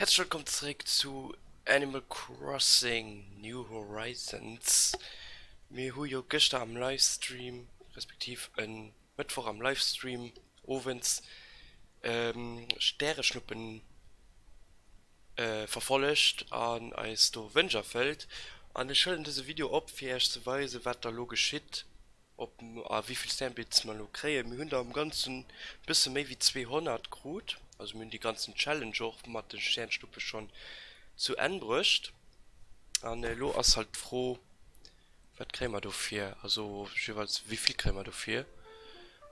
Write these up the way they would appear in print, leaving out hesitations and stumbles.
Häerzlech wëllkomm zeréck zu Animal Crossing New Horizons. Mir hu jo gëschter am Livestream, respektiv e Mëttwoch am Livestream owends Stäreschnuppen verfollegt an eis do Wënsch erfëllt. An ech huelen dëse Video op fir iech ze weisen wat da lo geschitt. Op a wéivill Stambits mer elo kréien. Mir hunn der am ganzen bësse méi wéi 200 krut. Also mir hunn déi ganzen Challenge och mat de Sternschnuppe schonn zu Enn bruecht. An elo ass halt d'Fro, wat kréie mer dofir? Also jeeweils wéivill kréie mer dofir?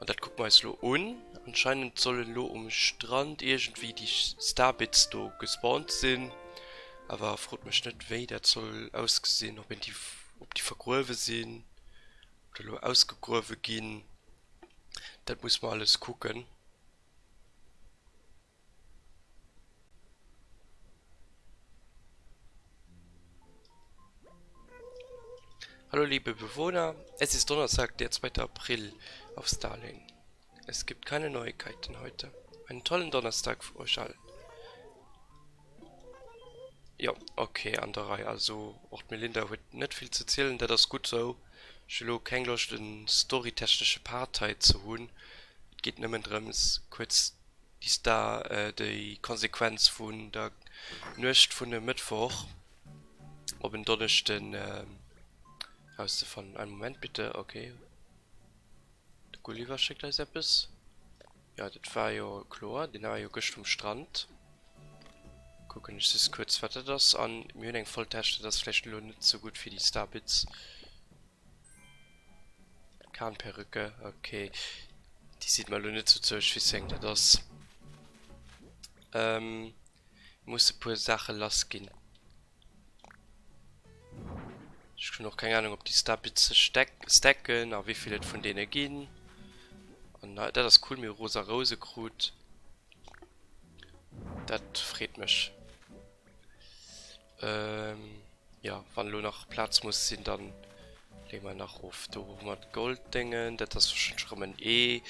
An dat kucke mer eis elo un. Anscheinend sollen elo um Strand iergendwéi déi Starbits do gespawnt sinn. Awer frot mech net wéi dat soll ausgesinn, ob een déi, ob déi vergruewe sinn. Oder elo ausgegruewe ginn. Dat muss mer alles kucken. Hallo liebe Bewohner, es ist Donnerstag, der 2. April auf Starling. Es gibt keine Neuigkeiten heute. Einen tollen Donnerstag für euch all. Jo, ok, an der Rei. Also och d'Melinda huet net vill ze zielen, dat ass gutt sou. Ech hu lo keng Loscht en storytechnesche Part hei ze hunn. Et geet nëmmen drëms kuerz déi Star, déi Konsequenz vun der Nuecht vun e Mëttwoch op en Donneschden rauszefannen. Einen Moment bitte, ok. De Gulliver schéckt eis eppes. Jo, dat war jo kloer. Deen war jo gëscht um Strand. Kucken ech just kuerz wat dat ass. An mir hunn eng voll Täsch, dat ass vläicht elo net sou gutt fir déi Starbits. Kahnperücke, ok. Déi seet mer elo net sou zou, ech weess wéi eng dat ass. Ähm, muss e puer Saache lass ginn. Ech hunn och keng Ahnung ob déi Starbits sech stacken a wéivill et vun deene ginn. An dat ass cool, mir hu rosa Rouse krut. Dat freet mech. Ähm, ja, wann elo nach Plaz muss sinn, dann leeë mer nach of. Do hu mer d'Golddéngen, dat ass warscheinlech erëm en Ee.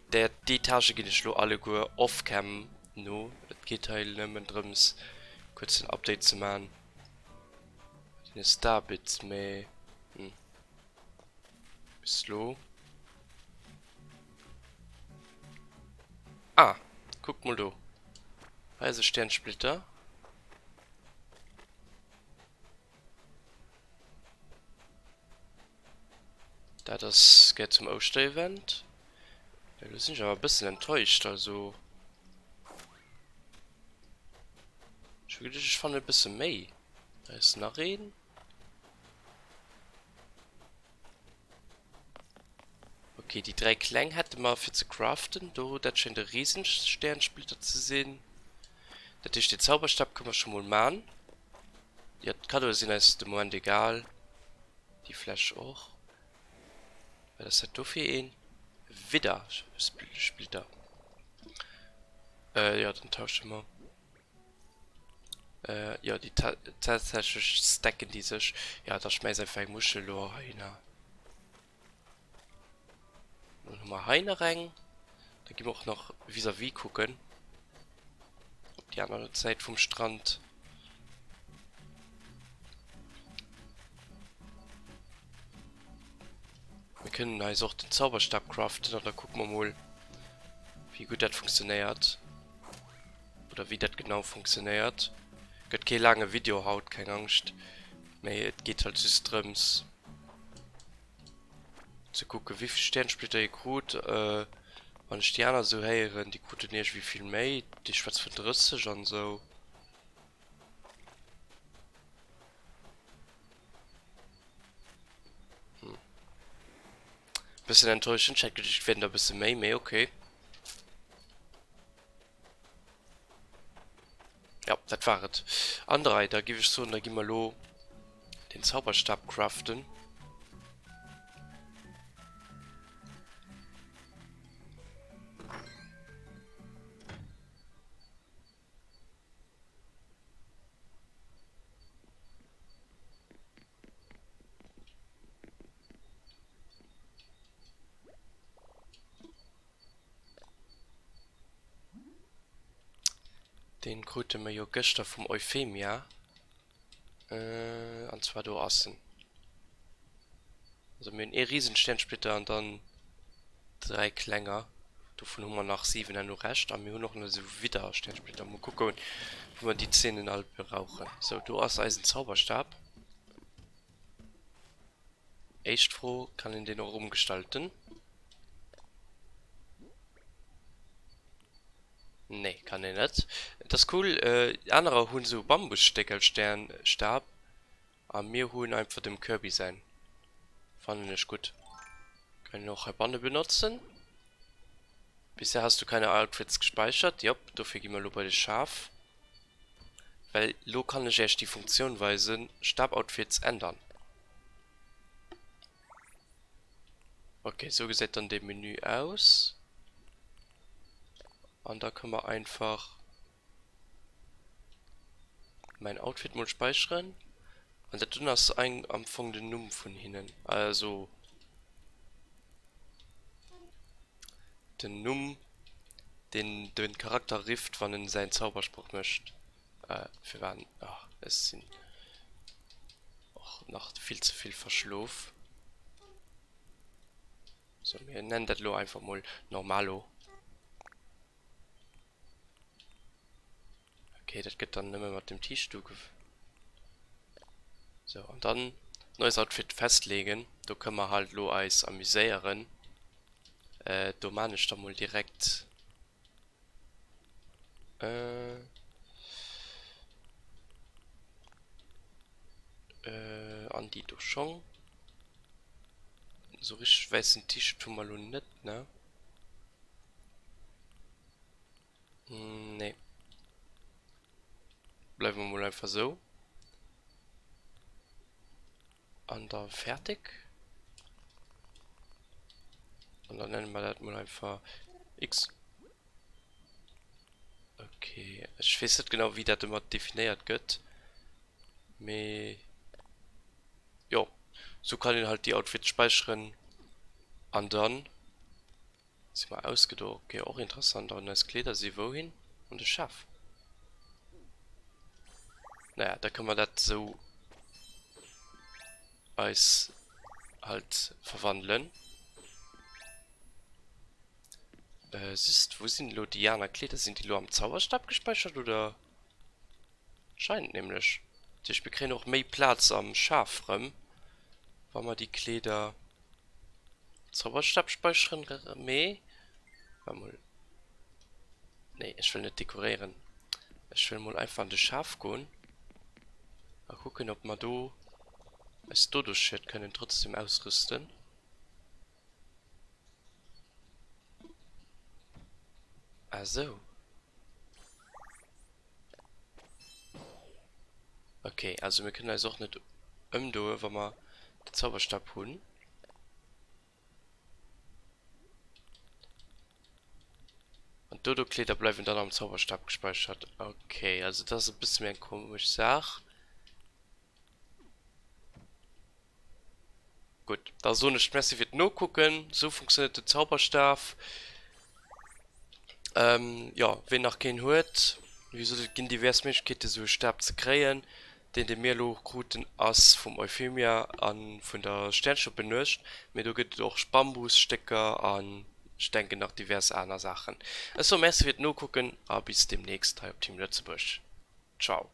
Där, déi Tâchë ginn ech elo alleguer off-cam no. Et geet hei nëmmen drëms, kuerz en Update ze man. Deene Starbits, mee hm, bis elo. Ah, kuckt mol do. Hei ass e Sternsplitter. Dat ass gär zum Ouschterevent. Elo sinn ech awer e bëssen enttäuscht, also ech hu geduecht ech fannen e bësse méi. Hei ass nach een. Ok, déi 3 kleng hätte mer fir ze craften. Do, dat schéint e Riesensternsplitter ze sinn. Dat heescht, den Zauberstab kënne mer scho mol man. Jo, d'Kaddoe sinn eis de Moment egal. Déi Fläsch och. Wat ass dat do fir een? Widdersplitter. Äh, jo, den tausche mer. Äh, jo, déi tatsächlech stacken déi sech. Jo, da schmäiss einfach eng Muschel elo heihinner. Dann hu mer hei nach eng. Da gi mer och nach vis-à-vis kucken. Op déi aner Säit vum Strand. Mir kënnen eis och den Zauberstab craften an da kucke mer mol, wéi gutt dat funktionéiert. Oder wéi dat genau funktionéiert. Gëtt kee laange Video haut, keng Angscht. Mee et geet halt just drëms ze kucken, wéivill Sternsplitter ee krut. Wann ech déi aner esou héieren, déi kruten iergendwéi vill méi. Déi schwätze vun 30 an esou. Hm. Bëssen enttäuschend, ech hätt geduecht et wieren der e bësse méi, mee okay. Ja, dat war et. An 3, da giff ech soen, da gi mer elo den Zauberstab craften. Deen krute mer jo gëschter vum Euphemia. An zwar do ass en. Also mir hunn ee Riesensternsplitter an dann 3 klenger. Dovun hu mer nach 7 herno Rescht. A mir hunn och nach esou Widder-Sternsplitter. Mol kucken, wou mer déi Zeenen all brauchen. Sou, do ass eisen Zauberstab. Éischt Fro, Kann een deen och umgestalten? Nee, kann een net. Et ass cool, anerer hunn esou Bambusstéckelsternstab a mir hunn einfach dem Kirby säin. Fannen ech gutt. Kann een och heibanne benotzen. Bisher hast du keine Outfits gespeichert. Jop, dofir gi mer elo bei de Schaf. Well lo kann ech äech déi Funktioun weisen, Staboutfits ändern. Ok, sou gesäit dann de Menü aus. An da kënne mer einfach mäin Outfit mol speicheren. An dat dunn ass eng am Fong den Numm vun hinnen, also den Numm deen den Charakter rifft wann en säin Zaubersproch mécht. Firwat, ach ech sinn och nach vill ze vill verschlof. Sou, mir nennen dat elo einfach mol Normalo. Okay, dat gëtt dann nëmme mat dem T-Shirt uge. Sou, an dann neues Outfit festlegen. Do kënne mer halt elo eis amuséieren. Do maan ech da mol direkt. An déi do Schong. Sou richteg wäissen T-Shirt hu mer elo net, ne? Nee. Bleiwe mer mol einfach sou. An da fertig. An dann nenne mer dat mol einfach X. Okay, ech weess net genau wéi dat ëmmer definéiert gëtt, mee jo, sou kann een halt déi Outfits späicheren an dann si mer ausgedo. Okay, och interessant. An eis Kleeder si wouhin? An de Schaf. Naja, da kënne mer dat sou eis halt verwandelen. Just, wou sinn elo déi aner Kleeder? Sinn déi elo am Zauberstab gespeichert oder? Scheint nämlech. Dat heescht, mir kréien och méi Plaz am Schaf rëm, wa mer déi Kleeder am Zauberstab speicheren. Mee, waart mol. Nee, ech wëll net dekoréieren. Ech wëll mol einfach an de Schaf goen a kucken, ob mer do eis Dodo-Shirt kënnen trotzdem ausrüsten. Ah sou. Okay, also mir kënnen eis och net ëmdoe wa mer den Zauberstab hunn. An d'Dodo-Kleeder bleiwen dann am Zauberstab gespeichert. Okay, also dat ass e bësse méi eng komesch Saach. Gutt, da soen ech Merci fir d'Nokucken. Sou funktionéiert den Zauberstaf. Jo, ween nach keen huet, wéi gesot, et ginn divers Méiglechkeeten esou e Stab ze kréien. Deen dee mir elo kruten ass vum Euphemia a vun der Sternschnuppennuecht, mee do gëtt et och Bambusstécker an ech denken nach divers aner Saachen. Ech soe Merci fir d'Nokucken a bis deemnächst hei op Team Lëtzebuerg. Ciao.